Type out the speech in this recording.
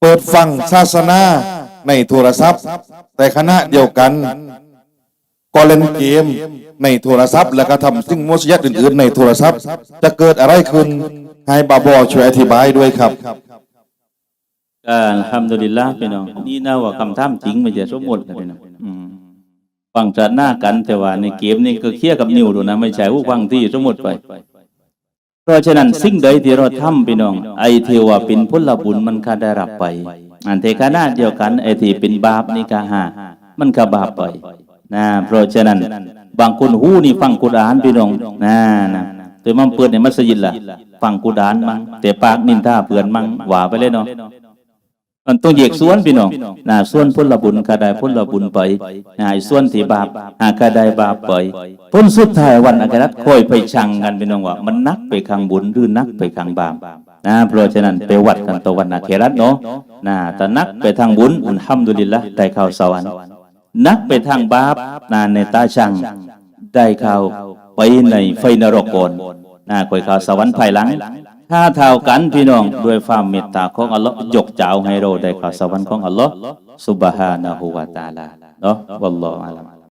ເປີດຟັງສາສະໜາໃນໂທລະສັບ, ແຕ່ຂະນະດຽວກັນກໍຫຼິ້ນເກມໃນໂທລະສັບ ແລະກະທຳສິ່ງມະນຸດສະຫຍັດອື່ນໆໃນໂທລະສັບ, ຈະເກີດອະໄລຂຶ້ນ? ໃຫ້ບ່າວບໍ່ຊ່ວຍອະທິບາຍດ້ວຍຄັບ. ກະອັນຮັມດຸລິລລາ ພີ່ນ້ອງ. ນີ້ນະວ່າຄຳຖາມຈິງ ບໍ່ໃຊ່ສົມມຸດນະ ພີ່ນ້ອງ. ອືມ ຟັງສາສະໜາກັນ, ແຕ່ວ່າໃນເກມນີ້ກໍເຄຍກັບນິ້ວໂລດນະ, ບໍ່ໃຊ່ຫູຟັງທີ່ສົມມຸດໄປ. ເພາະສະນັ້ນ ສິ່ງໃດທີ່ເຮົາທຳ ພີ່ນ້ອງ, ໄອ້ທີ່ວ່າເປັນຜົນລະບຸນມັນກະໄດ້ຮັບໄປ, ອັນແຕ່ຂະນະດຽວກັນ ໄອ້ທີ່ເປັນບາບນີ້ກະຫາ ມັນກະບາບໄປນະ. ເພາະສະນັ້ນ ບາງຄົນຫູນີ້ຟັງກຸດອານ ພີ່ນ້ອງ ນະ ນະ, ແຕ່ມາເປີດໃນມັດສະຢິດລະ ຟັງກຸດອານມັງ, ແຕ່ປາກນິນທາເພື່ອນມັງ, ວ່າໄປເລີຍເນາະ. ມັນຕ້ອງແຍກສ່ວນ ພີ່ນ້ອງນະ, ສ່ວນຜົນລະບຸນກະໄດ້ຜົນລະບຸນໄປນະ, ສ່ວນທີ່ບາບຫາກະໄດ້ບາບໄປ. ຜົນສຸດທ້າຍວັນອາຄະຣັດຄ່ອຍໄປຊັ່ງກັນ ພີ່ນ້ອງ ວ່າມັນໜັກໄປຂ້າງບຸນ ຫຼື ໜັກໄປຂ້າງບາບນະ. ເພາະສະນັ້ນ ໄປວັດກັນຕໍ່ວັນອາຄະຣັດເນາະ, ນະ ຖ້າໜັກໄປທາງບຸນ ອັນຮັມດຸລິລລາ ໄດ້ເຂົ້າສະຫວັນ, ໜັກໄປທາງບາບນະ ໃນຕາຊ່າງ ໄດ້ເຂົ້າໄປໃນໄຟນະລົກກ່ອນນະ, ຄ່ອຍເຂົ້າສະຫວັນພາຍຫຼັງ. ຖ້າເທົ່າກັນ ພີ່ນ້ອງ, ດ້ວຍຄວາມເມດຕາຂອງອັລລອຮ ຍົກຈາວໃຫ້ເຮົາໄດ້ເຂົ້າສະຫວັນຂອງອັລລອຮ ຊຸບຮານະຫູ ວະຕະອາລາ ເນາະ. ວັລລອຮຸ ອາລຳ.